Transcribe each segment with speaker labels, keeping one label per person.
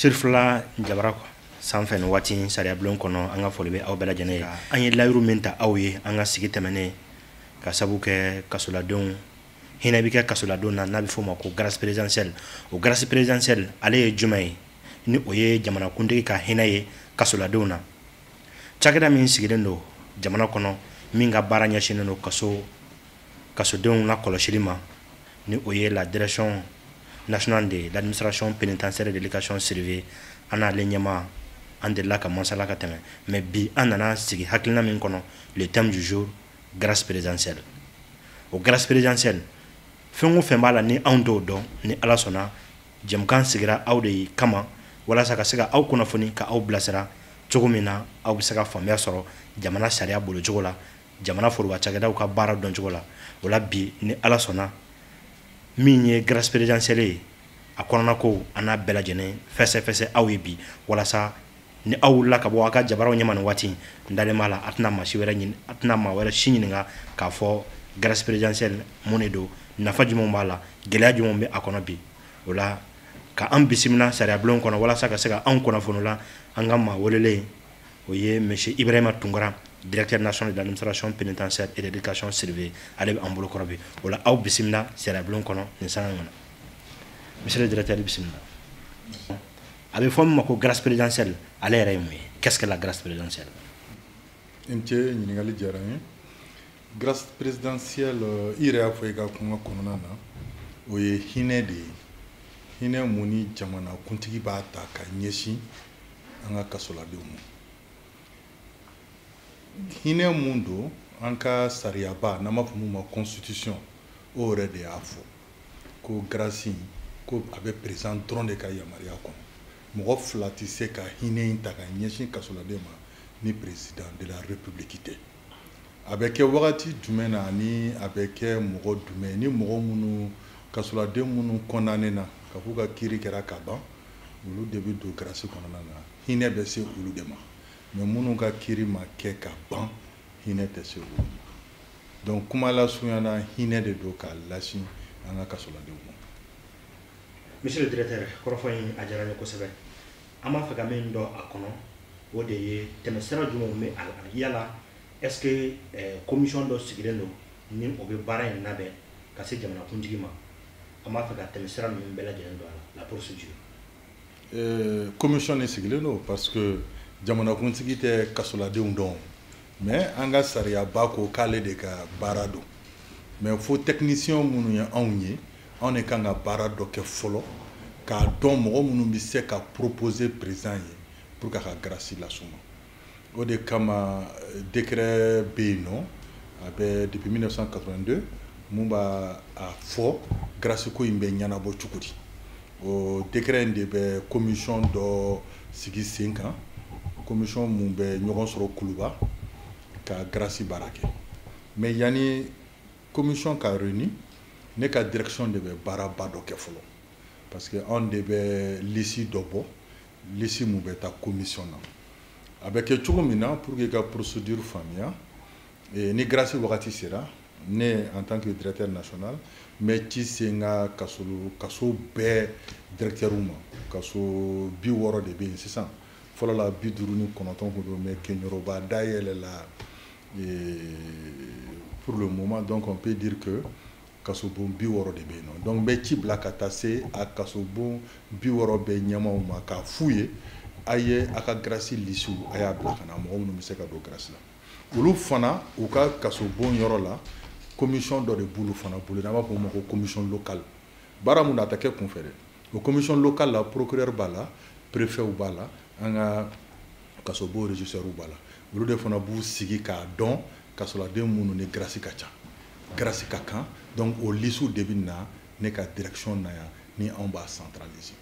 Speaker 1: Sirifila Jabara sanfɛ nin waati sariyabulon kɔnɔ, an ka foli bɛ aw bɛɛ lajɛlen ye. An ye layiru min ta aw ye an ka sigi tɛmɛnen, ka sabu kɛ kasoladenw hinɛ bɛ kɛ kasoladenw na, n'a bɛ f'o ma ko grâce présidentielle. O grâce présidentielle, ale ye jumɛn ye? Ni o ye jamanakuntigi ka hinɛ ye kasoladenw na. Cakɛda min sigilen don jamana kɔnɔ, min ka baara ɲɛsinnen don kasodenw la kɔlɔsili ma, ni o ye la Direction nationale de l'administration pénitentiaire et de l'éducation surveillée, an n'ale ɲɛmaa an delila ka masala ka tɛmɛ. Mais bi, an nana sigi hakilina min kɔnɔ, le thème du jour, grâce présidentielle. O grâce présidentielle, fɛn o fɛn b'a la ni anw t'o dɔn, ni Ala sɔnna, jɛmukan sigira aw de kama walasa ka se ka aw kunnafoni, ka aw bilasira cogo min na aw bɛ se ka faamuya sɔrɔ jamana sariya bolo cogo la, jamana foroba cakɛdaw ka baara dɔn cogo la. O la bi, ni Ala sɔnna, min ye grâce présidentielle ye, a kɔnɔna ko an n'a bɛɛ lajɛlen fɛsɛ-fɛsɛ aw ye bi, walasa ni aw wulila ka bɔ aw ka jabaraw ɲɛma nin waati, n dalen b'a la, a tɛna maa si wɛrɛ ɲini, a tɛna maa wɛrɛ si ɲininka k'a fɔ grâce présidentielle mun de don, nafa jumɛn b'a la, gɛlɛya jumɛn bɛ a kɔnɔ bi. O la, ka an bisimila sariyabulon kɔnɔ walasa ka se ka anw kunnafoni la, an ka maa welelen, o ye monsieur Ibrahima Tunkara, directeur national de l'administration pénitentiaire et d'éducation surveillée. Ale bɛ an bolo kɔrɔ bi. O la, aw bisimila sariyabulon kɔnɔ nin sanga in kɔnɔ. Monsieur le directeur, bisimila. A bɛ fɔ min ma ko grâce présidentielle, ale yɛrɛ ye mun ye? Qu'est-ce que la grâce présidentielle?
Speaker 2: N ce, ɲininkali diyara n ye. Grâce présidentielle, i yɛrɛ y'a fɔ i ka kuma kɔnɔna na, o ye hinɛ de ye, hinɛ mun ni jamana kuntigi b'a ta ka ɲɛsin an ka kasoladenw ma. Hinɛ mun don, an ka sariyaba, n'an b'a fɔ mun ma constitution, o yɛrɛ de y'a fɔ ko grâce, ko a bɛ président dɔrɔn de ka yamaruya kɔnɔ. Mɔgɔ fila tɛ se ka hinɛ in ta ka ɲɛsin kasoladen ma ni président de la République tɛ. A bɛ kɛ wagati jumɛn na ani a bɛ kɛ mɔgɔ jumɛn ni mɔgɔ minnu, kasoladen minnu condamné na ka f'u ka kiiri kɛra ka ban, olu de bɛ don grâce kɔnɔna na, hinɛ bɛ se olu de ma. Mais minnu ka kiiri ma kɛ ka ban, hinɛ tɛ se olu ma. Donc kuma lasurunya na, hinɛ de don k'a lasin an ka kasoladenw ma.
Speaker 1: Monsieur le directeur, kɔrɔfɔ in a diyara n ye kosɛbɛ. An b'a fɛ ka min dɔn a kɔnɔ, o de ye tɛmɛsira jumɛnw bɛ a la? Yala est ce que commission dɔ sigilen don ni o bɛ baara in labɛn ka se jamanakuntigi ma? An b'a fɛ ka tɛmɛsira ninnu bɛɛ lajɛlen don a la, la procédure.
Speaker 2: Commission de sigilen don, parce que jamanakuntigi tɛ kasoladenw dɔn, mais an ka sariyaba ko k'ale de ka baara don. Mais fo technicien minnu ye anw ye, anw de kan ka baara dɔ kɛ fɔlɔ k'a dɔn mɔgɔ minnu bɛ se ka proposer président ye pour que a ka grâce las'u ma. O de kama décret bɛ yen nɔ, a bɛ depuis 1982, mun b'a a fɔ grâce ko in bɛ ɲɛnabɔ cogo di. O décret in de bɛ commission dɔ sigi sen kan, commission mun bɛ ɲɔgɔn sɔrɔ Kuluba ka grâce baara kɛ. Mais yanni commission ka réuni, ne ka direction de bɛ baaraba dɔ kɛ fɔlɔ, parce que anw de bɛ liste dɔ bɔ, liste mun bɛ taa commission na. A bɛ kɛ cogo min na, pour que i ka procédure faamuya, ni grâce wagati sera, ne en tant que directeur national n bɛ ci se n ka kaso bɛɛ directeur ma. Kaso 60 de bɛ yen sisan, fɔlɔ la 59 kun don, mais Keɲɔrɔba dayɛlɛla pour le moment, donc on peut dire que kasobon 60 de bɛ yen nɔ. Donc n bɛ ci bila ka taa se a kasobon 60 bɛɛ ɲɛmaaw ma k'a f'u ye: a ye a ka grâce liste, a y'a bila ka na, mɔgɔ minnu bɛ se ka don grâce la. Olu fana, u ka kasobon yɔrɔ la, commission dɔ de b'olu fana bolo, n'an b'a fɔ o ma ko commission locale. Baara mun don, a tɛ kɛ kunfɛ dɛ. O commission locale la, procureur b'a la, préfet b'a la, an ka kasobon régisseur b'a la. Olu de fana b'u sigi k'a dɔn kasoladen minnu ni grâce ka ca, grâce ka kan. Donc o liste de bɛ na ne ka direction na yan, ni anw b'a centraliser.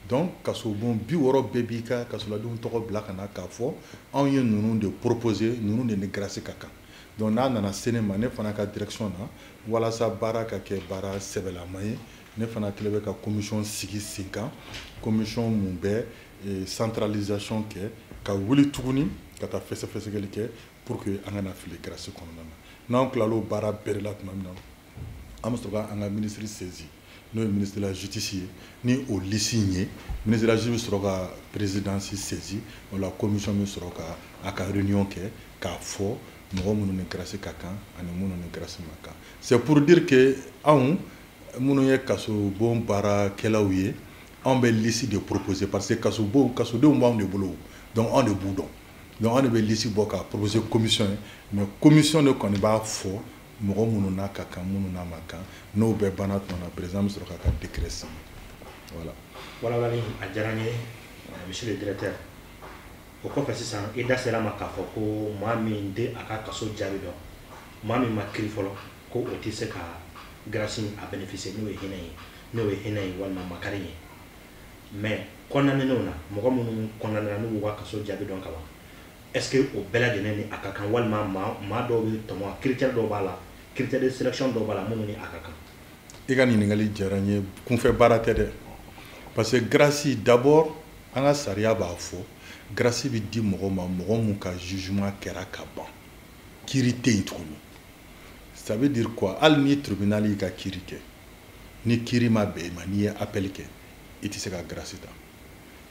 Speaker 2: Donc kasobon 60 bɛɛ b'i ka kasoladenw tɔgɔ bila ka na k'a fɔ anw ye ninnu de proposer, ninnu de ni grâce ka kan. Donc n'a nana se ne ma, ne fana ka direction na, walasa baara ka kɛ baara sɛbɛlama ye, ne fana kɛlen bɛ ka commission sigi sen kan, commission mun bɛ centralisation kɛ, ka wuli tuguni ka taa fɛsɛfɛsɛgɛli kɛ pour que an kana fili grâce kɔnɔna na. N'an tilal'o baara bɛɛ de la tuma min na, an bɛ sɔrɔ ka an ka ministre saisi. n'o ye ministre de la justice ye, ni o liste in ye, ministre de la justice bɛ sɔrɔ ka présidence saisi. O la, commission bɛ sɔrɔ ka a ka réunion kɛ k'a fɔ mɔgɔ minnu ni grâce ka kan ani minnu ni grâce ma kan. C'est pour dire que anw minnu ye kasobon baarakɛlaw ye, anw bɛ liste de proposer, parce que kasobon, kasodenw b'anw de bolo, donc anw de b'u dɔn. Donc anw de bɛ liste bɔ k'a proposer commission ye, mais commission de kɔni b'a fɔ mɔgɔ minnu n'a ka kan, minnu n'a ma kan. N'o bɛɛ banna tuma na, président bɛ sɔrɔ k'a ka décret signer, voilà.
Speaker 1: Walawalali a diyara n ye, monsieur le directeur. O kɔfɛ sisan, i da sera ma k'a fɔ ko maa min tɛ a ka kaso jaabi dɔn, maa min ma kiiri fɔlɔ, ko o tɛ se ka grâce a bénéficier, n'o ye hinɛ ye walima makari ye. Mais condamnéw na, mɔgɔ minnu condamné n'u b'u ka kaso jaabi dɔn ka ban, est ce que o bɛɛ lajɛlen ni a ka kan, walima maa dɔw bɛ tɔmɔ, critère dɔw b'a la, critère de sélection dɔw b'a la minnu ni a ka kan?
Speaker 2: I ka ɲininkali diyara n ye. Kunfɛ baara tɛ dɛ, parce que grâce d'abord, an ka sariya b'a fɔ, grâce bɛ di mɔgɔ ma, mɔgɔ mun ka jugement kɛra ka ban, kiiri tɛ yen tuguni. Ça veut dire quoi? Hali ni tribunal y'i ka kiiri kɛ, ni kiiri ma bɛn i ma, n'i ye appel kɛ, i tɛ se ka grâce ta.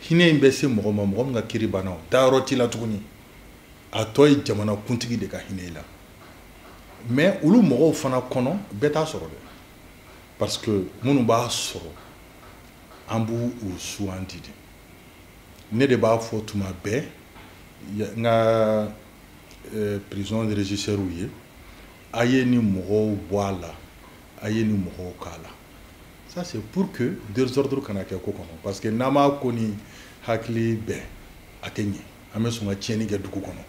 Speaker 2: Hinɛ in bɛ se mɔgɔ ma, mɔgɔ min ka kiiri banna, o taayɔrɔ t'i la tuguni. A tɔ ye jamana kuntigi de ka hinɛ i la. Mais olu mɔgɔw fana kɔnɔ, bɛɛ t'a sɔrɔ dɛ, parce que minnu b'a sɔrɔ, an b'u u sugandi de. Ne de b'a fɔ tuma bɛɛ n ka prison régisseur ye: a ye ni mɔgɔw bɔ a la, a ye ni mɔgɔw k'a la. Ça, c'est pour que désordre kana kɛ ko kɔnɔ, parce que n'an m'a ko ni hakili bɛn, a tɛ ɲɛ, an bɛ sɔn ka tiɲɛni kɛ dugu kɔnɔ,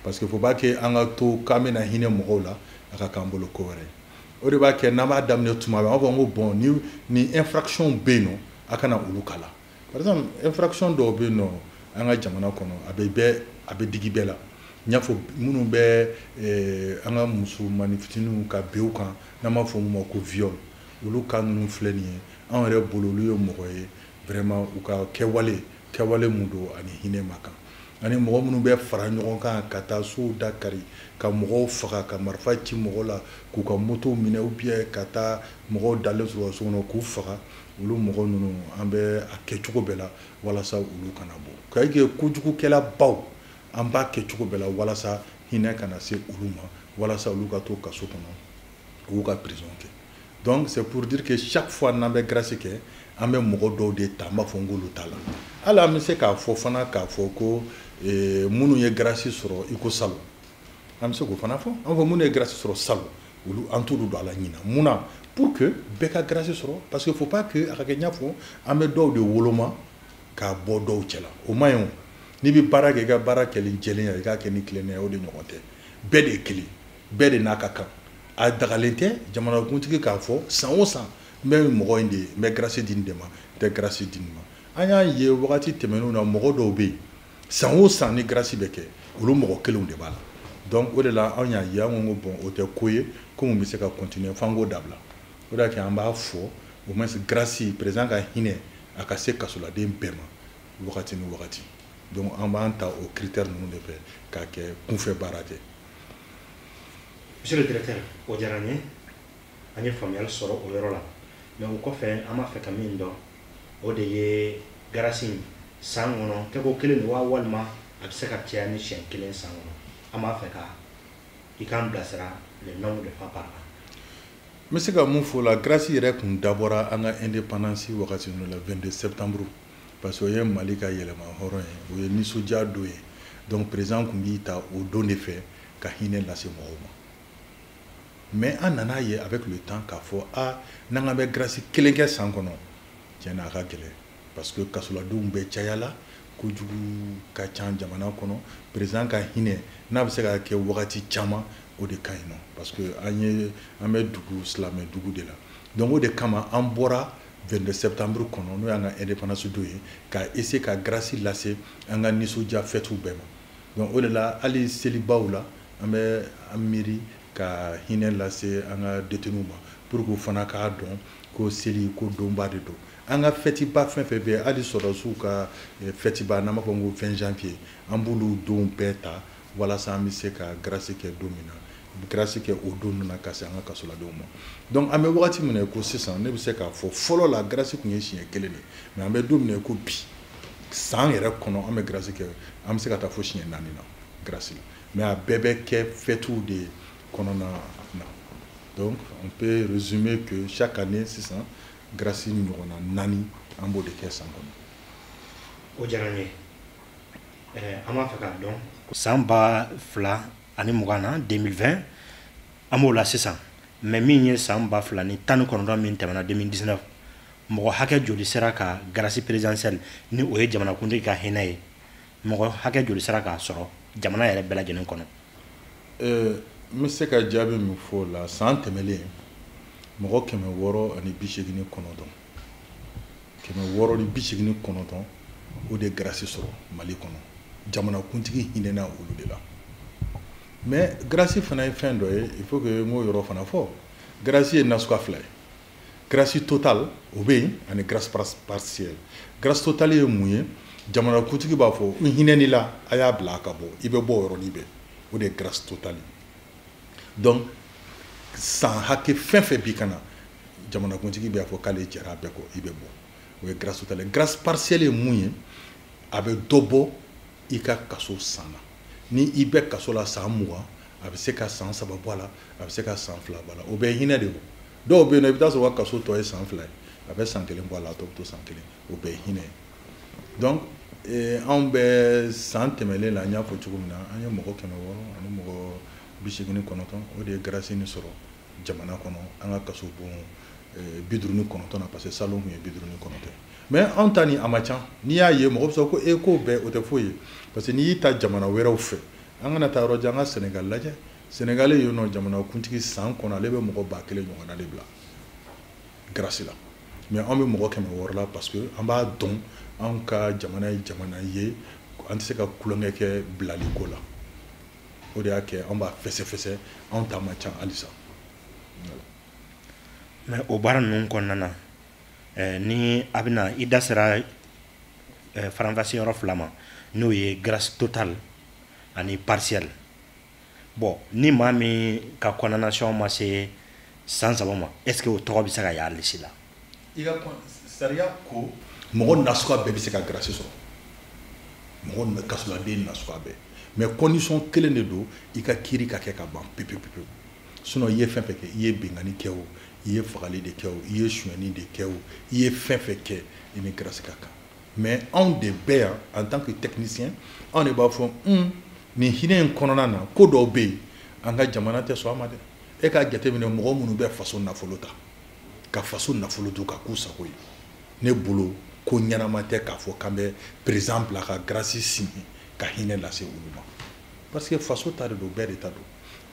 Speaker 2: parce que faut pas que an ka to k'an bɛna hinɛ mɔgɔw la, a ka k'an bolo ko wɛrɛ. O de b'a kɛ n'an b'a daminɛ tuma bɛɛ, an b'a fɔ ko bon, ni infraction bɛ yen nɔ, a kana olu k'a la. Par exemple, infraction dɔw bɛ yen nɔ an ka jamana kɔnɔ, a bɛ bɛɛ, a bɛ digi bɛɛ la. N y'a fɔ, minnu bɛ an ka musomanin fitininw ka bin u kan, n'an b'a fɔ mun ma ko viol, olu cas ninnu filɛ nin ye, anw yɛrɛ bolo, olu ye mɔgɔ ye vraiment, u ka kɛwale mun don, ani hinɛ ma kan. Ani mɔgɔ minnu bɛ fara ɲɔgɔn kan ka taa sow da kari, ka mɔgɔw faga, ka marifa ci mɔgɔw la, k'u ka motow minɛ, ou bien ka taa mɔgɔw dalen sɔrɔ so kɔnɔ k'u faga, olu mɔgɔ ninnu, an bɛ a kɛ cogo bɛɛ la walasa olu kana bɔ. Ka kɛ kojugukɛlabaw, an b'a kɛ cogo bɛɛ la walasa hinɛ kana se olu ma, walasa olu ka to kaso kɔnɔ, u ka prison kɛ. Donc c'est pour dire que chaque fois n'an bɛ grâce kɛ, an bɛ mɔgɔ dɔw de ta, an b'a fɔ n k'olu t'a la. Hali an bɛ se k'a fɔ fana, k'a fɔ ko minnu ye grâce sɔrɔ i ko salon, an bɛ se k'o fana fɔ. An fɔ minnu ye grâce sɔrɔ salon, olu, an t'olu don a la ɲina. Mun na? Pour que bɛɛ ka grâce sɔrɔ, parce que faut pas que a ka kɛ n y'a fɔ an bɛ dɔw de woloma k'a bɔ dɔw cɛla. O man ɲi. O n'i bɛ baara kɛ, i ka baara kɛli jɛlenya, i k'a kɛ ni tilennenya, o de ɲɔgɔn tɛ. Bɛɛ de ye kelen, bɛɛ de n'a ka kan. A dagalen tɛ jamanakuntigi k'a fɔ san o san, n bɛ mɔgɔ in de ye, n bɛ grâce di nin de ma, n tɛ grâce di nin ma. An y'a ye wagati tɛmɛnenw na, mɔgɔ dɔw bɛ yen, san o san ni grâce bɛ kɛ, olu mɔgɔ kelenw de b'a la. Donc o de la, anw y'a ye, an ko bon, o tɛ ko ye ko mun bɛ se ka continuer, f'an k'o dabila. O de y'a kɛ an b'a fɔ au moins grâce, président ka hinɛ a ka se kasoladen bɛɛ ma wagati ni wagati. Donc an b'an ta o critère ninnu de fɛ k'a kɛ, kunfɛ baara tɛ.
Speaker 1: Monsieur le directeur, o diyara n ye, an ye faamuyali sɔrɔ o yɔrɔ la. Mais o kɔfɛ, an b'a fɛ ka min dɔn, o de ye grâce in, san kɔnɔ kɛko kelen don wa, walima a bɛ se ka caya ni siɲɛ kelen san kɔnɔ? An b'a fɛ ka i k'an bilasira le nombre de fois par an.
Speaker 2: N bɛ se ka mun fɔ o la? Grâce yɛrɛ kun dabɔra an ka indépendance wagati ninnu la, 22 septembre, parce que o ye Mali ka yɛlɛma hɔrɔn ye, o ye nisɔndiya don ye. Donc président kun b'i ta o don de fɛ ka hinɛ lase mɔgɔw ma. Mais an nana ye avec le temps k'a fɔ a n'an ka bɛ grâce kelen kɛ san kɔnɔ, tiɲɛ na, a ka gɛlɛn, parce que kasoladenw bɛɛ cayala, kojugu ka ca jamana kɔnɔ. Président ka hinɛ n'a bɛ se ka kɛ wagati caman, o de ka ɲi nɔ, parce que an ye, an bɛ dugu silamɛ dugu de la. Donc o de kama an bɔra 22 septembre kɔnɔ, n'o y'an ka indépendance don ye, ka essayer ka grâce lase an ka nisɔndiya fêtes bɛɛ ma. Donc o de la, hali selibaw la, an bɛ an miiri ka hinɛ lase an ka détenus ma, pour que u fana k'a dɔn ko seli ko donba de don. An ka fête ba fɛn fɛn bɛ yen, hali sɔrɔdasiw ka fête ba, n'an b'a fɔ ko 20 janvier, an b'olu donw bɛɛ ta walasa an bɛ se ka grâce kɛ don min na. Grâce kɛ o don na ka se an ka kasoladenw ma. Donc an bɛ wagati min na ko sisan, ne bɛ se k'a fɔ fɔlɔ la grâce tun ye siɲɛ kelen de, mais an bɛ don min na ko bi, san yɛrɛ kɔnɔ an bɛ grâce kɛ, an bɛ se ka taa fo siɲɛ 4 na grâce la, mais a bɛɛ bɛ kɛ fêtes de kɔnɔna na. Donc on peut résumer que chaque année sisan, grâce ɲɔgɔnna 4 an b'o de kɛ san kɔnɔ.
Speaker 1: O diyara n ye. An b'a fɛ k'a dɔn, san 2020 na, 2020, an b'o la sisan, mais min ye san 2019 min tɛmɛna, 2019, mɔgɔ hakɛ joli sera ka grâce présidentielle, ni o ye jamanakuntigi ka hinɛ ye, mɔgɔ hakɛ joli sera k'a sɔrɔ jamana yɛrɛ bɛɛ lajɛlen kɔnɔ?
Speaker 2: N bɛ se ka jaabi min fɔ o la, san tɛmɛlen, mɔgɔ 689, 689, o de ye grâce sɔrɔ Mali kɔnɔ. Jamanakuntigi hinɛna olu de la. Mais grâce fana ye fɛn dɔ ye, il faut que n k'o yɔrɔ fana fɔ. Grâce ye nasuguya fila ye: grâce totale o bɛ yen, ani grâce partielle. Grâce totale ye mun ye? Jamanakuntigi b'a fɔ n hinɛ la, a y'a bila a ka bɔ, i bɛ bɔ o yɔrɔnin bɛɛ, o de ye grâce totale ye. Donc san hakɛ fɛn fɛn b'i ka na, jamanakuntigi b'a fɔ k'ale jɛra a bɛɛ kɔ, i bɛ bɔ, o ye grâce totale ye. Grâce partielle ye mun ye? A bɛ dɔ bɔ i ka kaso san na. Ni i bɛ kaso la san 20, a bɛ se ka san 3 bɔ a la, a bɛ se ka san 2 bɔ a la. O bɛɛ ye hinɛ de ye. Dɔw bɛ yen nɔ, i bɛ taa sɔrɔ u ka kaso tɔ ye san 2 ye, a bɛ san 1 bɔ a la, a tɔ bɛ to san 1. O bɛɛ ye hinɛ ye. Donc anw bɛ san tɛmɛnen la, n y'a fɔ cogo min na, an ye mɔgɔ 689, o de ye grâce nin sɔrɔ jamana kɔnɔ, an ka kaso bon 59 na, parce que salon tun ye 59 ye. Mais anw ta nin, a ma ca. N'i y'a ye, mɔgɔ bɛ sɔrɔ ko e k'o bɛɛ o tɛ foyi ye, parce que n'i y'i ta jamana wɛrɛw fɛ, an kana taa yɔrɔ jan, an ka Sénégal lajɛ. Sénégal yen nɔ, jamanakuntigi san kɔnɔ ale bɛ mɔgɔ 1000 ɲɔgɔnna de bila grâce la, mais anw bɛ mɔgɔ 600 la, parce que an b'a dɔn anw ka jamana ye jamana ye, an tɛ se ka tulonkɛ kɛ bilali ko la. O de y'a kɛ an b'a fɛsɛfɛsɛ, anw ta man ca halisa.
Speaker 1: Mais o baara ninnu kɔnɔna na, ni a bɛna i da sera faranfasi yɔrɔ fila ma, n'o ye grâce totale ani partielle, bon, ni maa min ka condamnation ma se san 3 ma, est ce que o tɔgɔ bɛ se ka y'a liste la?
Speaker 2: I ka sariya ko mɔgɔ nasuguya bɛɛ bɛ se ka grâce sɔrɔ, mɔgɔ kasoladen nasuguya bɛɛ, mais condition kelen de don: i ka kiiri ka kɛ ka ban pewu pewu. Sinon i ye fɛn fɛn kɛ, i ye binkanni kɛ o, i ye fagali de kɛ o, i ye sonyɛni de kɛ o, i ye fɛn fɛn kɛ, i ni grâce ka kan. Mais anw de bɛ yan en tant que technicien, anw de b'a fɔ nin hinɛ in kɔnɔna na, ko dɔw bɛ yen, an ka jamana tɛ sɔn a ma dɛ. E k'a jateminɛ, mɔgɔ minnu bɛ faso nafolo ta, ka faso nafolo dun ka k'u sago ye, ne bolo ko ɲɛnama tɛ k'a fɔ k'an bɛ président bila ka grâce signer ka hinɛ lase olu ma, parce que faso ta de don, bɛɛ de ta don.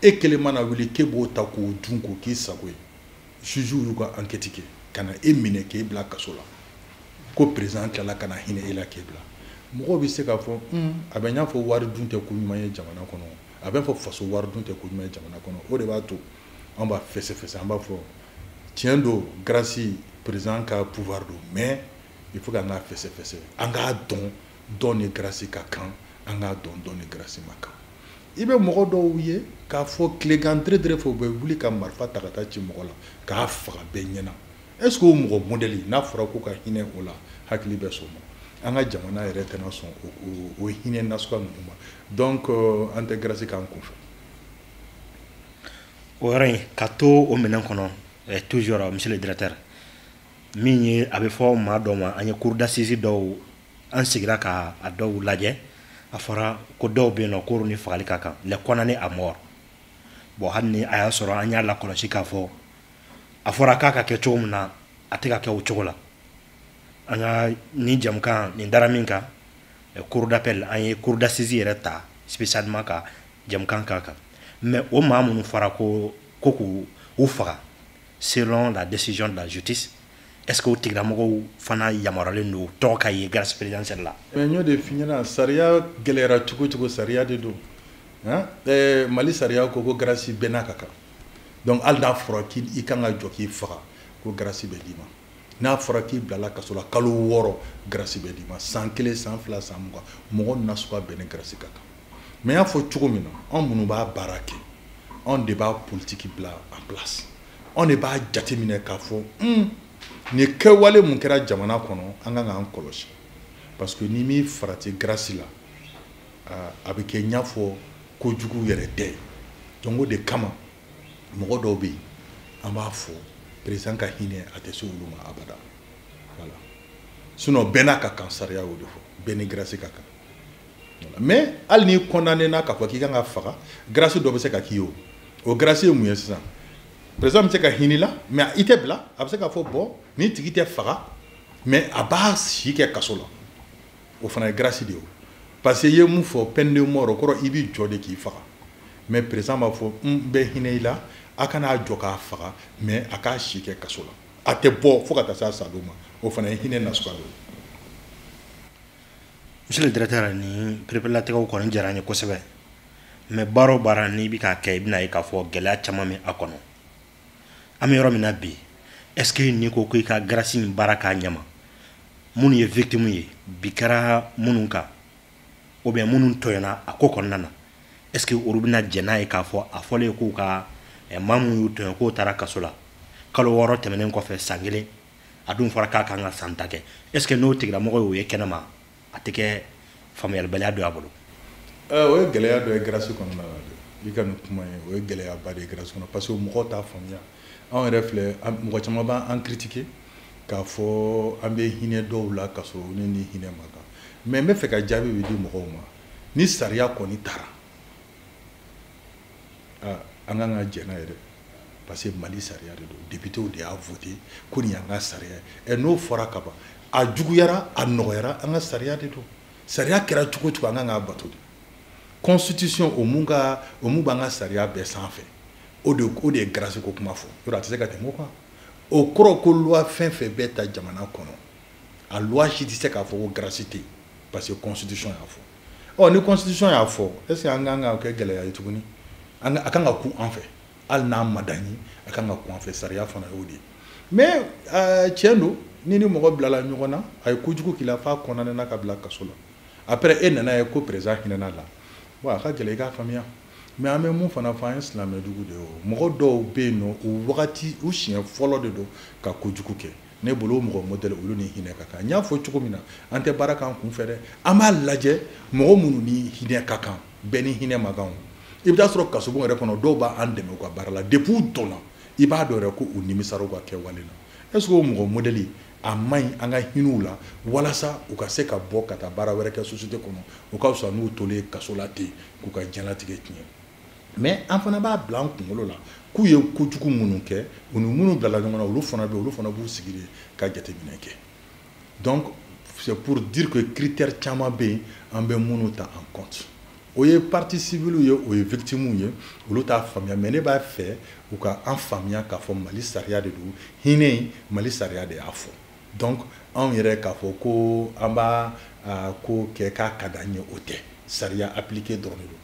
Speaker 2: E kelen mana wuli k'e b'o ta k'o dun k'o k'i sago ye, juge y'u ka enquête kɛ ka na e minɛ k'e bila kaso la, ko président tilala ka na hinɛ e la k'e bila, mɔgɔw bɛ se k'a fɔ a bɛ n y'a fɔ wari dun tɛ ko ɲuman ye jamana kɔnɔ, a bɛ fɔ faso wari dun tɛ ko ɲuman ye jamana kɔnɔ. O de b'a to an b'a fɛsɛfɛsɛ, an b'a fɔ tiɲɛ don, grâce président ka pouvoir don, mais il faut k'an k'a fɛsɛfɛsɛ, an k'a dɔn dɔn ni grâce ka kan, an k'a dɔn dɔn ni grâce ma kan. I bɛ mɔgɔ dɔw ye k'a fɔ tilegan tere fɛ, u bɛ wuli ka marifa ta ka taa ci mɔgɔ la k'a faga bɛɛ ɲɛna. Est ce que o mɔgɔ modèle, n'a fɔra ko ka hinɛ o la, hakili bɛ sɔn o ma? An ka jamana yɛrɛ tɛna sɔn o hinɛ nasuguya ninnu ma. Donc an tɛ grâce k'an kunfɛ.
Speaker 1: O yɔrɔ in ka to o minɛn kɔnɔ toujours, monsieur le directeur, min ye a bɛ fɔ maa dɔw ma, an ye cour d'assises dɔw, an sigira ka a dɔw lajɛ, a fɔra ko dɔw bɛ yen nɔ k'olu ni fagali ka kan, les condamnés à mort. Bon, hali ni a y'a sɔrɔ an y'a lakɔlɔsi k'a fɔ a fɔra k'a ka kɛ cogo min na, a tɛ ka kɛ o cogo la. An ka nin jamukan nin dara min kan, cour d'appel, an ye cour d'assises yɛrɛ ta spécialement ka jamukan k'a kan. Mais o maa minnu fɔra ko k'u u faga selon la décision de la justice, est-ce que o tigilamɔgɔw fana yamaruyalen don tɔgɔ ka ye grâce présidentielle la?
Speaker 2: Mais n y'o de f'i ɲɛna, sariya gɛlɛyara cogo cogo, sariya de don. Mali sariya ko ko grâce bɛɛ n'a ka kan. Donc hali n'a fɔra k'i kan ka jɔ k'i faga, ko grâce bɛ d'i ma. N'a fɔra k'i bilala kaso la kalo 6, grâce bɛ d'i ma. San 1, san 2, san 20, mɔgɔ nasuguya bɛɛ ni grâce ka kan. Mais n y'a fɔ cogo min na, anw minnu b'a baara kɛ, Anw de b'a politique bila en place. Anw de b'a jateminɛ k'a fɔ nin kɛwale mun kɛra jamana kɔnɔ, an kan k'an kɔlɔsi, parce que ni m'i farati grâce la, a bɛ kɛ i n'a fɔ kojugu yɛrɛ tɛ. Donc o de kama mɔgɔ dɔw bɛ yen, an b'a fɔ président ka hinɛ a tɛ se olu ma abada. Voilà, sinon bɛɛ n'a ka kan, sariya y'o de fɔ, bɛɛ ni grâce ka kan. Mais hali n'i condamné na k'a fɔ k'i kan ka faga, grâce dɔ bɛ se ka k'i ye. O grâce ye mun ye sisan? Président bɛ se ka hinɛ i la, mais i tɛ bila. A bɛ se k'a fɔ bon, nin tigi tɛ faga, mais a b'a si kɛ kaso la. O fana ye grâce de ye o, parce que i ye mun fɔ, peine de mort, o kɔrɔ i b'i jɔ de k'i faga. Mais président b'a fɔ n bɛ hinɛ i la, a kan'a jɔ k'a faga, mais a k'a si kɛ kaso la, a tɛ bɔ fo ka taa se a sadon ma. O fana ye hinɛ nasuguya dɔ ye.
Speaker 1: Monsieur le directeur, ni pereperelatigɛw kɔni diyara n ye kosɛbɛ, mais baara o baara n'i bɛ k'a kɛ, i bɛna ye k'a fɔ gɛlɛya caman bɛ a kɔnɔ. An bɛ yɔrɔ min na bi, est ce que n'i ko k'i ka grâce in baara k'a ɲɛma, minnu ye victime ye bi kɛra minnu kan ou bien minnu tɔɲɔna a ko kɔnɔna na, est ce que olu bɛna jɛn n'a ye k'a fɔ a fɔlen k'u ka maa minnu y'u tɔɲɔ k'o taara kaso la kalo 6 tɛmɛnen kɔfɛ, san 1, a dun fɔra k'a kan ka san 10 kɛ, est ce que n'o tigilamɔgɔ y'o ye kɛnɛma, a tɛ kɛ faamuyalibaliya dɔ y'a bolo?
Speaker 2: O ye gɛlɛya dɔ ye grâce kɔnɔna la dɛ. I ka nin kuma ye, o ye gɛlɛyaba de ye grâce kɔnɔ, parce que mɔgɔw t'a faamuya. Anw yɛrɛ filɛ, mɔgɔ caman b'an critiquer k'a fɔ an bɛ hinɛ dɔw la k'a sɔrɔ ne ni hinɛ ma kan. Mais n bɛ fɛ ka jaabi bɛ di mɔgɔw ma: ni sariya kɔni taara, an kan ka jɛn n'a ye dɛ, parce que Mali sariya de don, députés de y'a voté ko nin y'an ka sariya ye. N'o fɔra ka ban, a juguyara, a nɔgɔyara, an ka sariya de don. Sariya kɛra cogo o cogo, an kan k'a bato de. Constitution o mun ka o mun b'an ka sariya bɛɛ sanfɛ, o de ye grâce ko kuma fɔ. Yɔrɔ a tɛ se ka tɛmɛ o kan. O kɔrɔ ko loi fɛn fɛn bɛ ta jamana kɔnɔ, a loi si tɛ se k'a fɔ ko grâce tɛ yen, parce que constitution y'a fɔ. Ɔ ni constitution y'a fɔ, est ce que an kan ka kɛ gɛlɛya ye tuguni? A kan ka kun an fɛ, hali n'a ma d'an ye, a kan ka kun an fɛ. Sariya fana y'o de ye. Mais tiɲɛ don, ni mɔgɔ bilala ɲɔgɔn na, a ye kojugu k'i la f'a condamné ka bila kaso la, après e nana ye ko président hinɛna la, bon, a ka gɛlɛn i k'a faamuya. Mais an bɛ mun fana fɔ, an ye silamɛdugu de ye. O mɔgɔ dɔw bɛ yen nɔ, o wagati u siɲɛ fɔlɔ de don ka kojugu kɛ. Ne bolo, o mɔgɔ modèle, olu ni hinɛ ka kan. N y'a fɔ cogo min na, an tɛ baara k'an kun fɛ dɛ. An b'a lajɛ mɔgɔ minnu ni hinɛ ka kan, bɛɛ ni hinɛ ma kan. O i bɛ taa sɔrɔ kasobon yɛrɛ kɔnɔ, dɔw b'an dɛmɛ u ka baara la. Depuis u donna, i b'a dɔn yɛrɛ ko u nimisara u ka kɛwale la. Est ce que o mɔgɔ modèle a man ɲi an ka hinɛ u la walasa u ka se ka bɔ ka taa baara wɛrɛ kɛ société kɔnɔ? O ka fisa n'u tolen kaso la ten k'u ka diɲɛlatigɛ tiɲɛ. Mais an fana b'a bila an kunkolo la k'u ye kojugu minnu kɛ, u ni minnu bilala ɲɔgɔn na, olu fana bɛ olu fana b'u sigi de ka jateminɛ kɛ. Donc c'est pour dire que critère caman bɛ yen an bɛ minnu ta en compte. O ye partie civile ye, o ye victime ye, olu t'a faamuya. Mais ne b'a fɛ u ka an faamuya k'a fɔ Mali sariya de don, hinɛ in, Mali sariya de y'a fɔ. Donc anw yɛrɛ k'a fɔ ko an b'a ko kɛ k'a ka d'an ye, o tɛ. Sariya appliqué dɔrɔn de don.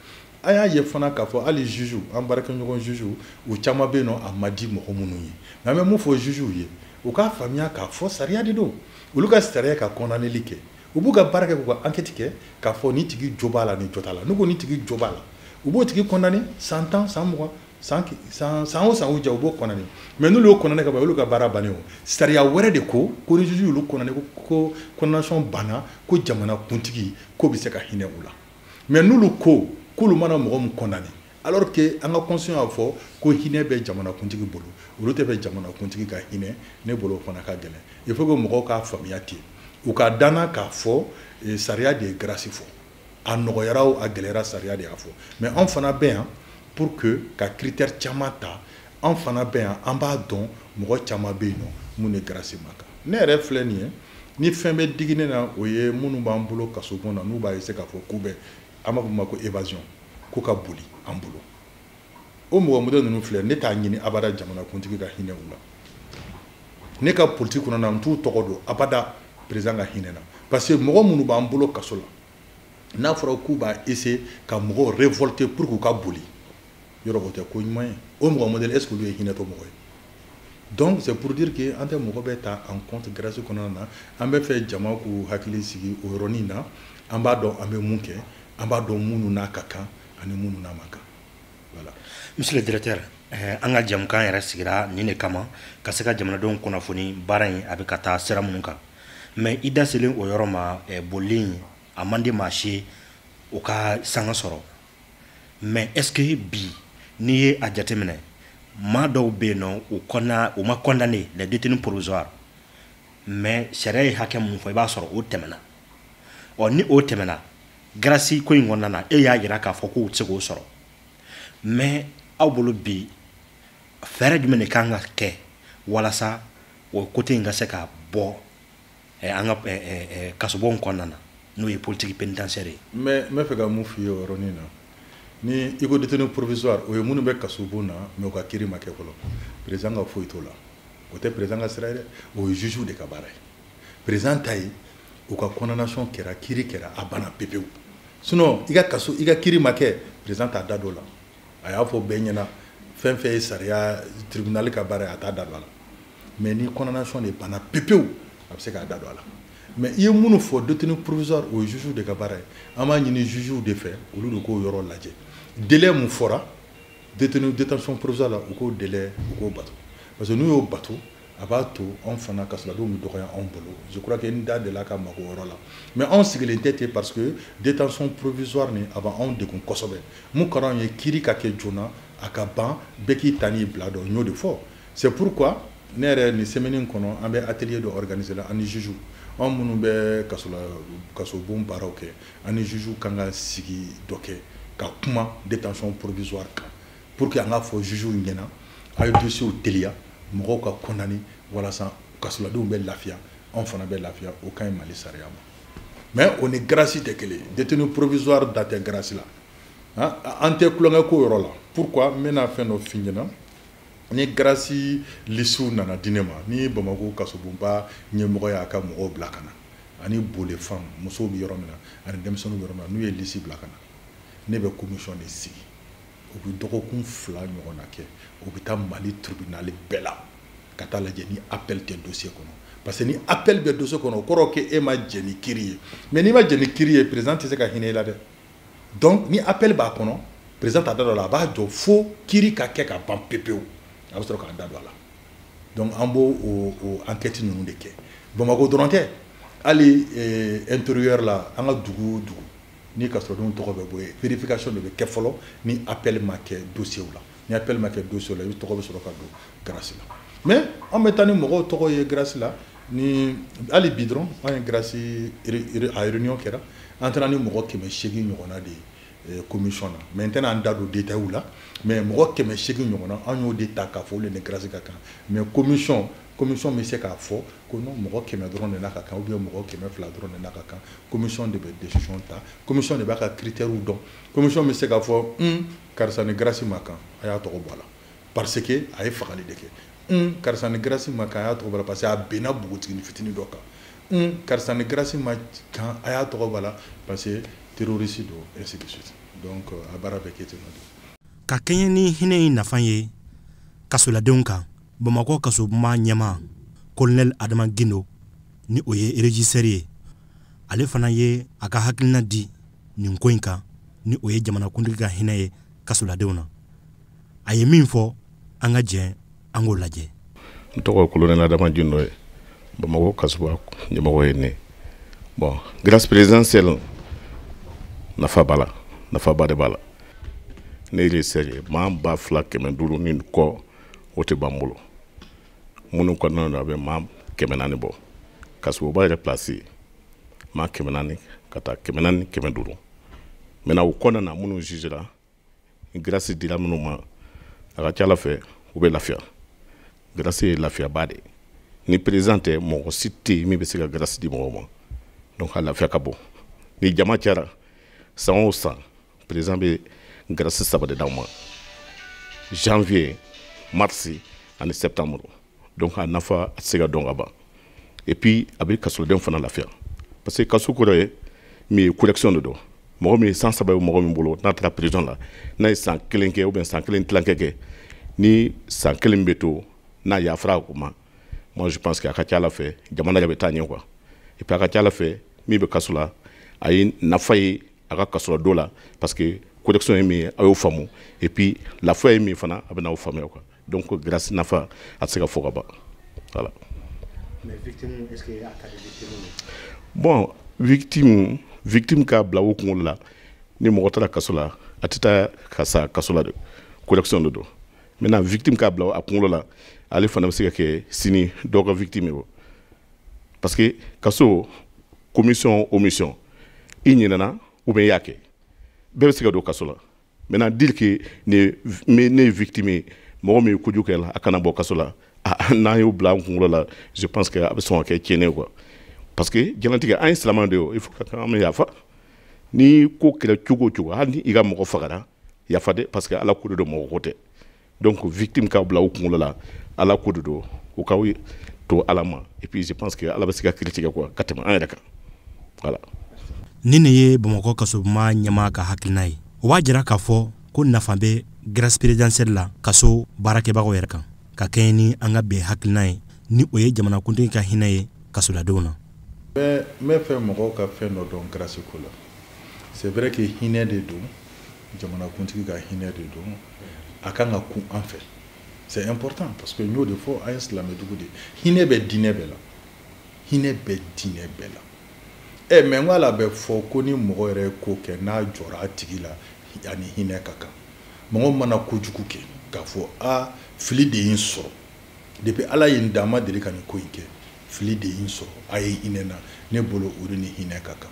Speaker 2: An y'a ye fana k'a fɔ hali juge, an baarakɛɲɔgɔn juge, u caman bɛ yen nɔ, a ma di mɔgɔ minnu ye. Mais an bɛ mun fɔ juge ye? U k'a faamuya k'a fɔ sariya de don. Olu ka sariya ka condamneli kɛ, u b'u ka baara kɛ, k'u ka enquête kɛ k'a fɔ ni tigi jo b'a la, ni jo t'a la. N'u ko ni tigi jo b'a la, u b'o tigi condamné san 10, san 20, san san o san u jɛ, u b'o condamné. Mais n'olu y'o condamné ka ban, olu ka baara bannen. O sariya wɛrɛ de ko ko ni juge y'olu condamné, ko condamnation banna, ko jamana kuntigi k'o bɛ se ka hinɛ u la. Mais n'olu ko k'olu mana mɔgɔ min condamné, alors que an ka constitution y'a fɔ ko hinɛ bɛ jamana kuntigi bolo, olu tɛ fɛ jamana kuntigi ka hinɛ. Ne bolo, o fana ka gɛlɛn. Il faut que mɔgɔw k'a faamuya ten, u ka danna k'a fɔ sariya de ye grâce fɔ. A nɔgɔyara o, a gɛlɛyara, sariya de y'a fɔ. Mais anw fana bɛ yan pour que ka critère caman ta. Anw fana bɛ yan, an b'a dɔn mɔgɔ caman bɛ yen nɔ mun ni grâce ma kan. Ne yɛrɛ filɛ nin ye, ni fɛn bɛ digi ne na, o ye minnu b'an bolo kasobon na, n'u b'a essayer k'a fɔ k'u bɛ, an b'a fɔ ma ko évasion, k'u ka boli an bolo. O mɔgɔ modèle ninnu filɛ, ne t'a ɲini abada jamana kuntigi ka hinɛ u la. Ne ka politique kɔnɔna na, n t'u tɔgɔ don abada président ka hinɛ na, parce que mɔgɔ minnu b'an bolo kaso la, n'a fɔra k'u b'a essayer ka mɔgɔw révolter pour k'u ka boli yɔrɔ, o tɛ ko ɲuman ye. O mɔgɔ modèle, est ce que olu ye hinɛtɔ mɔgɔ ye? Donc c'est pour dire que an tɛ mɔgɔ bɛɛ ta en compte grâce kɔnɔna na. An bɛ fɛ jama k'u hakili sigi o yɔrɔnin na. An b'a dɔn an bɛ mun kɛ, an b'a dɔn minnu n'a ka kan ani minnu n'a ma kan. Voilà.
Speaker 1: Monsieur le directeur, an ka jamukan yɛrɛ sigira nin de kama, ka se ka jamanadenw kunnafoni baara in a bɛ ka taa sira minnu kan. Mais i da selen o yɔrɔ ma, bolili in a man di maa si o ka sanga sɔrɔ. Mais est ce que bi n'i ye a jateminɛ, maa dɔw bɛ yen nɔ, u kɔnna, u ma condamné, les détenus provisoires, mais sariya ye hakɛ mun fɔ, i b'a sɔrɔ o tɛmɛna. Ɔ ni o tɛmɛna, grâce ko in kɔnɔna na, e y'a jira k'a fɔ k'u tɛ se k'o sɔrɔ. Mais aw bolo bi, fɛɛrɛ jumɛn de kan ka kɛ walasa o côté in ka se ka bɔ an ka kasobonw kɔnɔna na, n'o ye politique pénitentiaire ye?
Speaker 2: Mais n bɛ fɛ ka mun f'i ye o yɔrɔnin na, ni i ko détenu provisoire, o ye minnu bɛ kasobon na mais u ka kiiri ma kɛ fɔlɔ. Président ka foyi t'o la, o tɛ président ka sira ye dɛ, o ye juge de ka baara ye. Président ta ye u ka condamnation kɛra, kiiri kɛra, a banna pepewu. Sinon i ka kaso, i ka kiiri ma kɛ, président t'a da don o la. A y'a fɔ bɛɛ ɲɛna, fɛn fɛn ye sariya tribunal ka baara ye, a t'a da don a la. Mais ni condamnation de banna pepewu, a bɛ se k'a da don a la. Mais i ye minnu fɔ détenu provisoire, o ye juge de ka baara ye. An b'a ɲini juge de fɛ, olu de k'o yɔrɔ lajɛ. Délai mun fɔra détenu détention provisoire la, u k'o délai, u k'o bato, parce que n'u y'o bato, a b'a to anw fana kasoladenw bɛ dɔgɔya anw bolo. Je crois que n da delila ka mako o yɔrɔ la. Mais anw sigilen tɛ ten, parce que détention provisoire nin, a b'anw degun kosɛbɛ. Mun ka d'anw ye, kiiri ka kɛ joona, a ka ban, bɛɛ k'i ta n'i bila dɔn. N y'o de fɔ. C'est pourquoi ne yɛrɛ, nin semaine in kɔnɔ, an bɛ atelier dɔ organiser la ani juge. Anw minnu bɛ kaso la, kasobon baaraw kɛ, ani juge kan ka sigi dɔ kɛ ka kuma détention provisoire kan, pour que an k'a fɔ juge ɲɛna, a ye dossier teliya, mɔgɔw ka condamné, walasa kasoladenw bɛ lafiya, anw fana bɛ lafiya. O ka ɲi Mali sariya ma. Mais o ni grâce tɛ kelen ye. Détenu provisoire da tɛ grâce la, an tɛ tulonkɛ ko yɔrɔ la. Pourquoi? N bɛna fɛn dɔ f'i ɲɛna. Ni grâce liste nana di ne ma, ni Bamakɔ kasobonba ɲɛmɔgɔ y'a ka mɔgɔw bila ka na, ani bole femme, musow bɛ yɔrɔ min na ani denmisɛnninw bɛ yɔrɔ min na, n'u ye liste bila ka na, ne bɛ commission de sigi. U bɛ dɔgɔkun 2 ɲɔgɔnna kɛ, u bɛ taa Mali tribunal bɛɛ la ka taa lajɛ ni appel tɛ dossier kɔnɔ, parce que ni appel bɛ dossier kɔnɔ, o kɔrɔ k'e e ma jɛn ni kiiri ye. Mais n'i ma jɛn ni kiiri ye, président tɛ se ka hinɛ i la dɛ. Donc ni appel b'a kɔnɔ, président t'a da don a la. A b'a jɔ fo kiiri ka kɛ ka ban pepewu, a bɛ sɔrɔ k'a da don a la. Donc an b'o o enquête ninnu de kɛ. Bamakɔ dɔrɔn tɛ, hali intérieur la, an ka dugu o dugu ni kasɔrɔdenw tɔgɔ bɛ bɔ yen, vérification de bɛ kɛ fɔlɔ ni appel ma kɛ dossier la. Ni appel ma kɛ dossier la, i tɔgɔ bɛ sɔrɔ ka don grâce la. Mais an bɛ taa ni mɔgɔw tɔgɔ ye grâce la. Ni hali bi dɔrɔn, an ye grâce a réunion kɛra, an taara ni mɔgɔ 800 ɲɔgɔnna de ye commission na. Mais n tɛna an da don détail la, mais mɔgɔ 800 ɲɔgɔnna, an y'o de ta k'a fɔ olu ni grâce ka kan. Mais commission bɛ se k'a fɔ ko non, mɔgɔ 100 dɔrɔn de n'a ka kan, ou bien mɔgɔ 200 dɔrɔn de n'a ka kan. Commission de bɛ décision ta, commission de b'a ka critères dɔn. Commission bɛ se k'a fɔ karisa ni grâce ma kan, a y'a tɔgɔ bɔ a la parce que a ye fagali de kɛ. Karisa ni grâce ma kan, a y'a tɔgɔ bɔ a la parce que a benna npogotiginin fitinin dɔ kan. Karisa ni grâce ma kan, a y'a tɔgɔ bɔ a la parce que terroriste don, ainsi de suite. Donc a baara bɛ kɛ ten nɔ de.
Speaker 1: Ka kɛɲɛ ni hinɛ in nafa ye kasoladenw kan, Bamakɔ kasobonba ɲɛmaa, colonel Adama Gindo, ni o ye régisseur ye, ale fana ye a ka hakilina di nin ko in kan, ni o ye jamanakuntigi ka hinɛ ye kasoladenw na. A ye min fɔ, an ka jɛ an k'o lajɛ.
Speaker 3: N tɔgɔ colonel Adama Gindo ye, Bamakɔ kasoba ɲɛmɔgɔ ye ne. Bon, grâce présidentielle nafa b'a la, nafaba de b'a la. Ne ye régisseur ye, maa 2500 ni kɔ, o tɛ ban bolo. Minnu kɔnɔna na, a bɛ maa 400 bɔ. Kasoba yɛrɛ place, maa 400 ka taa 400, 500. Maintenant, o kɔnɔna na, minnu jugera, grâce dira minnu ma, a ka ca ala fɛ u bɛ lafiya. Grâce ye lafiyaba de ye. Ni président tɛ, mɔgɔ si tɛ yen min bɛ se ka grâce di mɔgɔw ma. Donc a lafiya ka bon. Ni jama cayara, san o san président bɛ grâce 3 de d'aw ma: janvier, mars ani septembre. Donc a nafa a tɛ se ka dɔn ka ban. Et puis a bɛ kasoden fana lafiya, parce que kaso kɔrɔ ye min ye, correction de don. Mɔgɔ min ye san 3 ye, mɔgɔ min bolo n'a taara prison la, n'a ye san 1 kɛ ou bien san 1 tilancɛ kɛ, ni san 1 bɛ to, n'a yafara o ma, moi je pense que a ka ca ala fɛ jamana yɛrɛ bɛ taa ɲɛ quoi. Et puis a ka ca ala fɛ, min bɛ kaso la, a ye nafa ye a ka kaso la don la, parce que Correction ye min ye, a y'o faamu, et puis lafiya ye min fana, a bɛ n'aw faamuya quoi. Donc grâce nafa a tɛ se ka fɔ ka ban, voilà.
Speaker 1: Mais victime, est-ce que a ka di victime ye?
Speaker 3: Bon, victime k'a bila o kunkolo la, ni mɔgɔ taara kaso la, a tɛ taa ka sa kaso la de, correction de don. Maintenant, victime k'a bila a kunkolo la, ale fana bɛ se ka kɛ sini dɔw ka victime ye o, parce que kaso, commission, omission, i ɲinɛna ou bien i y'a kɛ, bɛɛ bɛ se ka don kaso la. Maintenant, dire que ne ye victime ye, mɔgɔ min ye kojugu kɛ la, a kana bɔ kaso la, n'an y'o bila an kunkolo la, je pense que a bɛ sɔn ka kɛ tiɲɛni ye quoi, parce que diɲɛlatigɛ, an ye silamɛw de ye, il faut ka an bɛ yafa. Ni ko kɛra cogo o cogo, hali ni i ka mɔgɔ fagara, yafa dɛ, parce que Ala ko de don, mɔgɔ ko tɛ. Donc victime k'a bila u kunkolo la, Ala ko de don, u k'aw to Ala ma, et puis je pense que Ala bɛ se ka kiiri tigɛ quoi, ka tɛmɛ an yɛrɛ kan, voilà.
Speaker 1: Nin de ye Bamakɔ kasoboma ɲɛmaa ka hakilina ye. O b'a jira k'a fɔ ko nafa bɛ grâce présidentielle la kaso baarakɛbagaw yɛrɛ kan, ka kɛɲɛ ni an ka bɛn hakilina ye, ni o ye jamanakuntigi ka hinɛ ye kasoladenw na.
Speaker 2: N bɛ fɛ mɔgɔw ka fɛn dɔ dɔn grâce ko la. C'est vrai que hinɛ de don, jamanakuntigi ka hinɛ de don, a kan ka kun an fɛ. C'est important, parce que n y'o de fɔ, an ye silamɛdugu de ye, hinɛ bɛ diinɛ bɛɛ la, hinɛ bɛ diinɛ bɛɛ la. Ɛ mais n ko a bɛ fɔ ko ni mɔgɔ yɛrɛ ye ko kɛ, n'a jɔra a tigi la, ani hinɛ ka kan. Mɔgɔ mana kojugu kɛ, k'a fɔ a fili de ye n sɔrɔ, depuis Ala ye n dan, ma deli ka nin ko in kɛ, fili de ye n sɔrɔ, a ye hinɛ na, ne bolo o de ni hinɛ ka kan.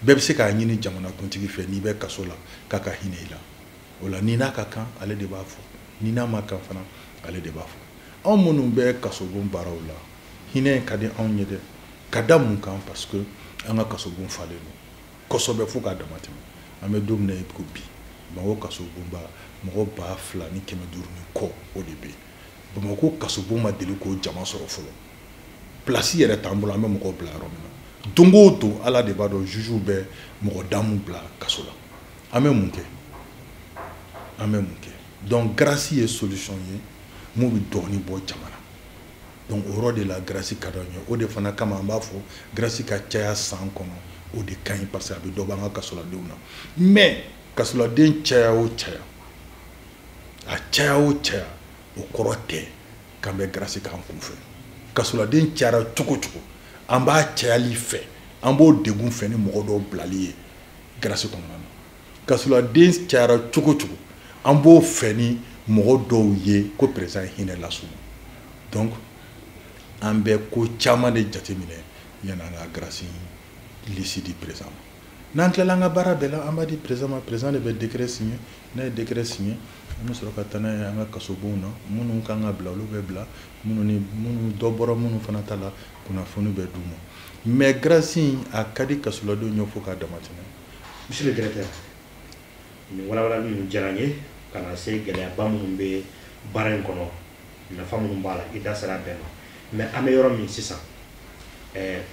Speaker 2: Bɛɛ bɛ se k'a ɲini jamanakuntigi fɛ, n'i bɛ kaso la, k'a ka hinɛ i la. O la, ni n'a ka kan, ale de b'a fɔ, ni n'a ma kan fana, ale de b'a fɔ. Anw minnu bɛ kasobon baaraw la, hinɛ ka di anw ye dɛ. Ka da mun kan? Parce que an ka kasobon falen don kosɛbɛ fo k'a dama tɛmɛ. An bɛ don min na i ko bi, Bamakɔ kasobonba, mɔgɔ 2500 ni kɔ, o de bɛ yen. Bamakɔ kasobon ma deli k'o jama sɔrɔ fɔlɔ. Place yɛrɛ t'an bolo an bɛ mɔgɔw bila yɔrɔ min na. Don o don, Ala de b'a dɔn, jugew bɛ mɔgɔ damu bila kaso la. An bɛ mun kɛ? An bɛ mun kɛ? Donc grâce ye solution ye mun bɛ dɔɔnin bɔ jama na. Donc o yɔrɔ de la, grâce ka d'anw ye. O de fana kama an b'a fɔ grâce ka caya san kɔnɔ, o de ka ɲi, parce que a bɛ dɔ bɔ an ka kasoladenw na. Mais kasoladen caya o caya, a caya o caya, o kɔrɔ tɛ k'an bɛ grâce k'an kun fɛ. Kasoladen cayara cogo o cogo, an b'a cayali fɛ, an b'o degun fɛ ni mɔgɔ dɔw bilali ye grâce kɔnɔna na. Kasoladen cayara cogo o cogo, an b'o fɛ ni mɔgɔ dɔw ye ko président ye hinɛ las'u ma. Donc an bɛ ko caman de jateminɛ yanni an ka grâce liste di président ma. N'an tilala an ka baara bɛɛ la, an b'a di président ma. Président de bɛ décret signé. N'a ye décret signé, an bɛ sɔrɔ ka taa n'a ye an ka kasobonw na. Minnu kan ka bila, olu bɛ bila. Minnu ni minnu dɔ bɔra minnu fana ta la, kunnafoni bɛ d'u ma. Mais grâce in, a ka di kasoladenw ye fo k'a dama tɛmɛ.
Speaker 1: Monsieur le directeur, nin walawalali ninnu diyara n ye, ka na se gɛlɛyaba minnu bɛ baara in kɔnɔ, nafa minnu b'a la, i da sera a bɛɛ ma. Mais an bɛ yɔrɔ min sisan,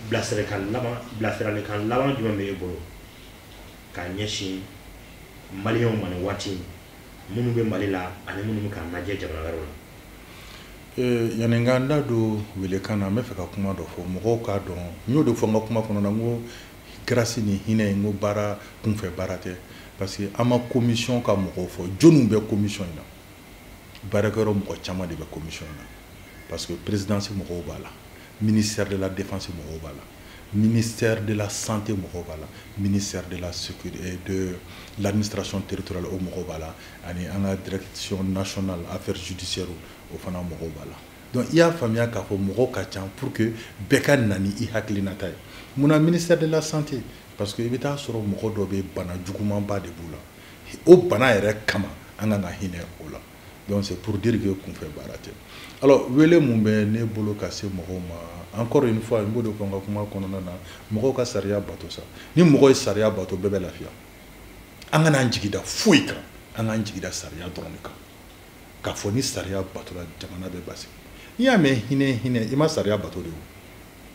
Speaker 1: bilasiralikan laban jumɛn bɛ e bolo k'a ɲɛsin maliyɛnw ma nin waati in, minnu bɛ Mali la ani minnu bɛ k'an lajɛ jamana wɛrɛw la?
Speaker 2: Yanni n ka n da don welekan na, n bɛ fɛ ka kuma dɔ fɔ mɔgɔw k'a dɔn. N y'o de fɔ n ka kuma kɔnɔ na, n ko grâce ni hinɛ, n ko baara kunfɛ baara tɛ, parce que an ma commission ka mɔgɔw fɔ. Jɔnniw bɛ commission in na? Baarakɛyɔrɔ mɔgɔ caman de bɛ commission in na, parce que présidence mɔgɔw b'a la, ministère de la défense mɔgɔw b'a la, ministère de la santé mɔgɔw b'a la, ministère de la sécurité, de l'administration territoriale, o mɔgɔw b'a la, ani an ka direction nationale affaires judiciaires, o fana mɔgɔw b'a la. Donc i y'a faamuya k'a fɔ mɔgɔw ka ca, pour que bɛɛ ka na ni i hakilinata ye. Munna ministère de la santé? Parce que i bɛ taa sɔrɔ mɔgɔ dɔ bɛ, bana jugumanba de b'u la, o bana yɛrɛ kama an kan ka hinɛ o la. Donc c'est pour dire que kunfɛ baara tɛ. Alors, wele mun bɛ ne bolo ka se mɔgɔw ma? Encore une fois, n b'o de fɔ n ka kuma kɔnɔna na, mɔgɔw ka sariya bato sa. Ni mɔgɔ ye sariya bato, bɛɛ bɛ lafiya. An kana an jigi da foyi kan, an k'an jigi da sariya dɔrɔn de kan, k'a fɔ ni sariya batora, jamana bɛ basigi. N'i y'a mɛn hinɛ hinɛ, i ma sariya bato de o.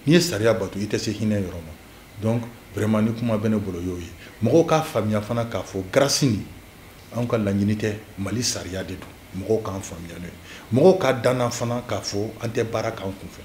Speaker 2: N'i ye sariya bato, i tɛ se hinɛ yɔrɔ ma. Donc vraiment, ni kuma bɛ ne bolo, y'o ye. Mɔgɔw k'a faamuya fana k'a fɔ grâce nin, anw ka laɲini tɛ, Mali sariya de don. Mɔgɔw k'an faamuya n'o ye. Mɔgɔw ka danna fana k'a fɔ an tɛ baara k'an kunfɛ.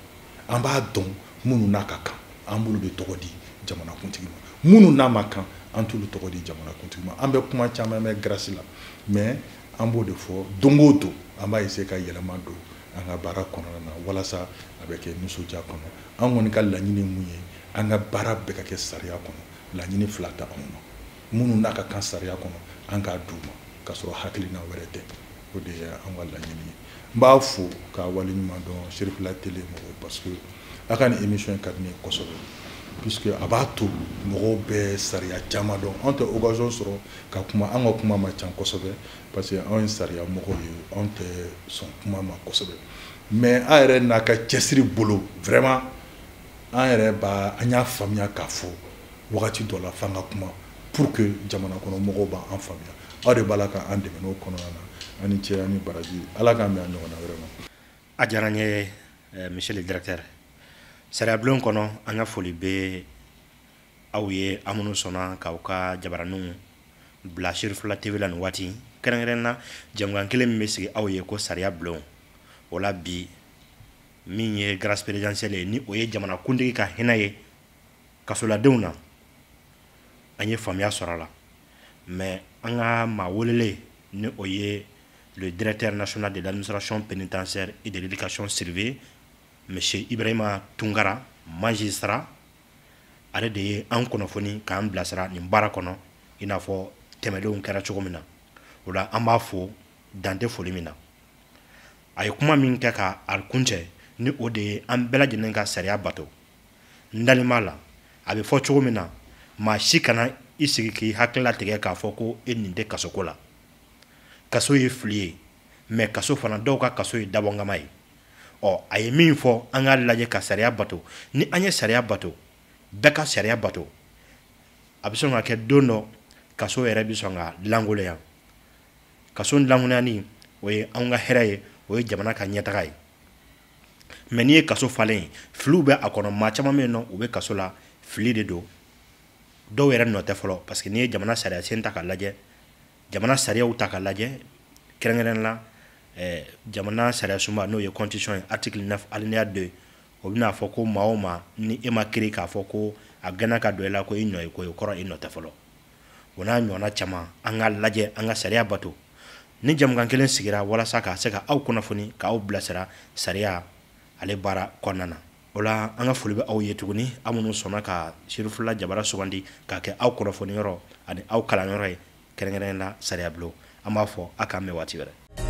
Speaker 2: An b'a dɔn minnu n'a ka kan, an b'olu de tɔgɔ di jamanakuntigi ma. Minnu n'a ma kan, An t'olu tɔgɔ di jamanakuntigi ma. An bɛ kuma caman mɛn grâce la, mais an b'o de fɔ don o don, an b'a essayer ka yɛlɛma don an ka baara kɔnɔna na walasa a bɛ kɛ nisɔndiya kɔnɔ. An kɔni ka laɲini mun ye, an ka baara bɛɛ ka kɛ sariya kɔnɔ. Laɲini fila tɛ anw na, minnu n'a ka kan sariya kɔnɔ, an k'a d'u ma k'a sɔrɔ hakilina wɛrɛ tɛ. O de ye an ka laɲini ye. N b'a fo k'a waleɲuman dɔn Cherifila Télé mɔgɔw, parce que a ka nin émission ka di ne ye kosɛbɛ, puisque a b'a to mɔgɔw bɛ sariya caman dɔn. Anw tɛ occasion sɔrɔ ka kuma, an ka kuma ma ca kosɛbɛ, parce que anw ye sariya mɔgɔw ye, anw tɛ sɔn kuma ma kosɛbɛ. Mais an yɛrɛ n'a ka cɛsiri bolo, vraiment an yɛrɛ b'a an y'a faamuya k'a fɔ wagati dɔ la f'an ka kuma pour que jamana kɔnɔ mɔgɔw b'an faamuya. Aw de b'a la k'an dɛmɛ n'o kɔnɔna na. An ni cɛ, an ni baraji, Ala k'an bɛn a ɲɔgɔnna wɛrɛ ma.
Speaker 1: A diyara n ye, monsieur le directeur. Sariya bulon kɔnɔ, an ka foli bɛ aw ye, aw minnu sɔnna k'aw ka jabaraninw bila Cherifila TV la nin waati kɛrɛnkɛrɛn na, jɛmukan kelen min bɛ sigi aw ye ko sariya bulon. O la bi, min ye grâce présidentielle ye, ni o ye jamanakuntigi ka hinɛ ye kasoladenw na, an ye faamuya sɔrɔ a la. Mais an ka maa welelen, ni o ye le directeur national de l'administration pénitentiaire et de l'éducation surveillée, monsieur Ibrahima Tunkara, magistrat, ale de ye an kunnafoni k'an bilasira nin baara kɔnɔ, i n'a fɔ tɛmɛdenw kɛra cogo min na. O la an b'a fo dan tɛ foli min na. A ye kuma min kɛ ka a kuncɛ, ni o de ye an bɛɛ lajɛlen ka sariya bato. N dalen b'a la, a bɛ fɔ cogo min na, maa si kana i sigi k'i hakili latigɛ k'a fɔ ko e nin tɛ kasoko la. Kaso ye fili ye, mais kaso fana, dɔw ka kaso ye dabɔnkama ye. Ɔ a ye min fɔ, an k'a lajɛ ka sariya bato. Ni an ye sariya bato, bɛɛ ka sariya bato, a bɛ sɔn ka kɛ don dɔ kaso yɛrɛ bɛ sɔn ka lankolonya. Kaso lankolonyani, o ye anw ka hɛrɛ ye, o ye jamana ka ɲɛtaga ye. Mais n'i ye kaso falen ye, filiw bɛ a kɔnɔ. Maa caman bɛ yen nɔ, u bɛ kaso la, fili de don, dɔw yɛrɛ nɔ tɛ fɔlɔ, parce que n'i ye jamana sariya sen ta k'a lajɛ, jamana sariyaw ta k'a lajɛ, kɛrɛnkɛrɛnnen la jamana sariya sunba, n'o ye constitution ye, article 9 alinéa 2, o bɛna fɔ ko maa o maa ni e ma kiiri k'a fɔ ko a gɛnna ka don e la ko i nɔ ye ko ye, o kɔrɔ i nɔ tɛ fɔlɔ. O n'a ɲɔgɔnna caman. An ka lajɛ an ka sariya bato. Ni jamukan kelen sigira walasa ka se ka aw kunnafoni, k'aw bilasira sariya ale baara kɔnɔna na. O la an ka foli bɛ aw ye tuguni, aw minnu sɔnna ka Cherifila jabara sugandi k'a kɛ aw kunnafoni yɔrɔ ani aw kalanyɔrɔ ye, kɛrɛnkɛrɛnnen la sariya bulon. An b'a fɔ a k'an mɛn waati wɛrɛ.